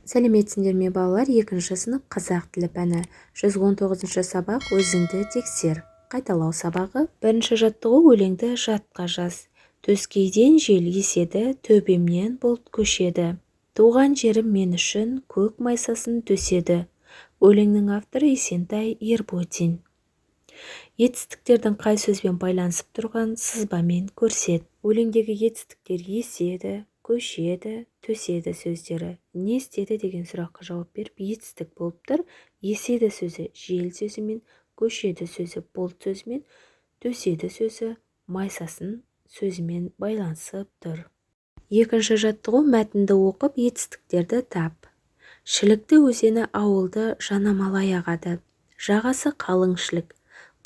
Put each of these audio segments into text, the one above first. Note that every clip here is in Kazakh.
Сәлеметсіңдер ме, балалар! Екінші сынып, қазақ тілі пәні, 119-сабақ, «Өзіңді тексер» қайталау сабағы. Бірінші жаттығу: өлеңді жатқа жаз. Төскейден жел еседі, төбемнен бұлт көшеді. Туған жерім мен үшін көк майсасын төседі. Өлеңнің авторы Есентай Ерботин. Етістіктердің қай сөзбен байланысып тұрған сызбамен көрсет. Өлеңдегі етістіктер еседі, көшеді, төседі сөздері не істеді деген сұраққа жауап беріп, етістік болып тұр. Еседі сөзі жел сөзімен, көшеді сөзі бұлт сөзімен, төседі сөзі майсасын сөзімен байланысып тұр. Екінші жаттығу: мәтінді оқып, етістіктерді тап. Шілікті өзені ауылды жанамалай ағады. Жағасы қалың шілік.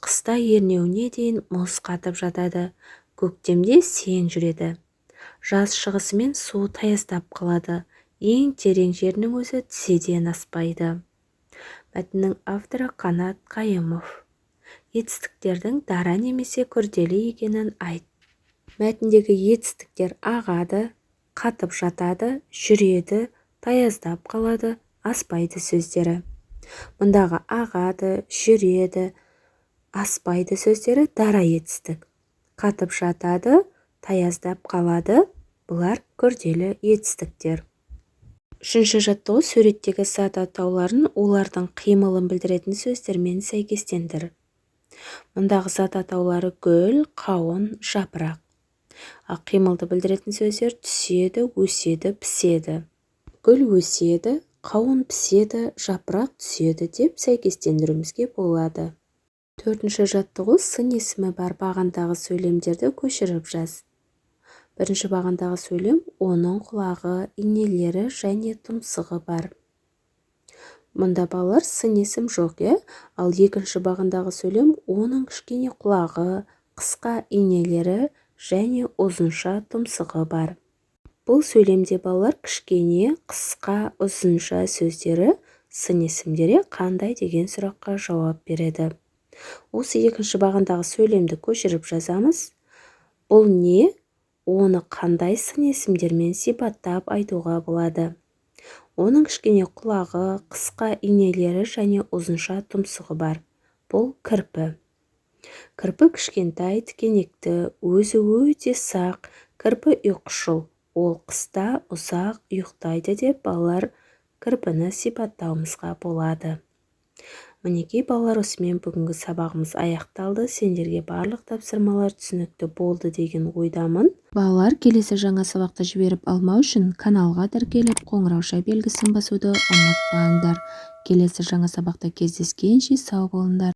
Қыста ернеуіне дейін мұз қатып жатады. Көктемде сең жүреді. Жаз шығысымен су таяздап қалады. Ең терең жерінің өзі тізеден аспайды. Мәтіннің авторы Қанат Қайымов. Етістіктердің дара немесе күрделі екенін айт. Мәтіндегі етістіктер ағады, қатып жатады, жүреді, таяздап қалады, аспайды сөздері. Мұндағы ағады, жүреді, аспайды сөздері дара етістік. Қатып жатады, таяздап қалады – бұлар күрделі етістіктер. Үшінші жаттығу: суреттегі зат атауларын олардың қимылын білдіретін сөздермен сәйкестендір. Мұндағы зат атаулары гүл, қауын, жапырақ. Ал қимылды білдіретін сөздер түседі, өседі, піседі. Гүл өседі, қауын піседі, жапырақ түседі деп сәйкестендіруімізге болады. Төртінші жаттығу: сын есімі бар бағандағы сөйлемдерді көшіріп жаз. Бірінші бағандағы сөйлем: Оның құлағы, инелері және тұмсығы бар. Мұнда, балалар, сын есім жоқ, иә? Ал екінші бағандағы сөйлем: Оның кішкене құлағы, қысқа инелері және ұзынша тұмсығы бар. Бұл сөйлемде, балалар, кішкене, қысқа, ұзынша сөздері сын есімдер. Қандай деген сұраққа жауап береді. Осы екінші бағандағы сөйлемді көшіріп жазамыз. Бұл не? Оны қандай сын есімдермен сипаттап айтуға болады? Оның кішкене құлағы, қысқа инелері және ұзынша тұмсығы бар. Бұл кірпі. Кірпі кішкентай, тікенекті, өзі өте сақ. Кірпі ұйқышыл, ол қыста ұзақ ұйықтайды деп, балалар, кірпіні сипаттауымызға болады. Мінекей, балалар, осымен бүгінгі сабағымыз аяқталды. Сендерге барлық тапсырмалар түсінікті болды деген ойдамын. Балалар, келесі жаңа сабақты жіберіп алмау үшін каналға тіркеліп, қоңырауша белгісін басуды ұмытпаңдар. Келесі жаңа сабақта кездескенше сау болыңдар!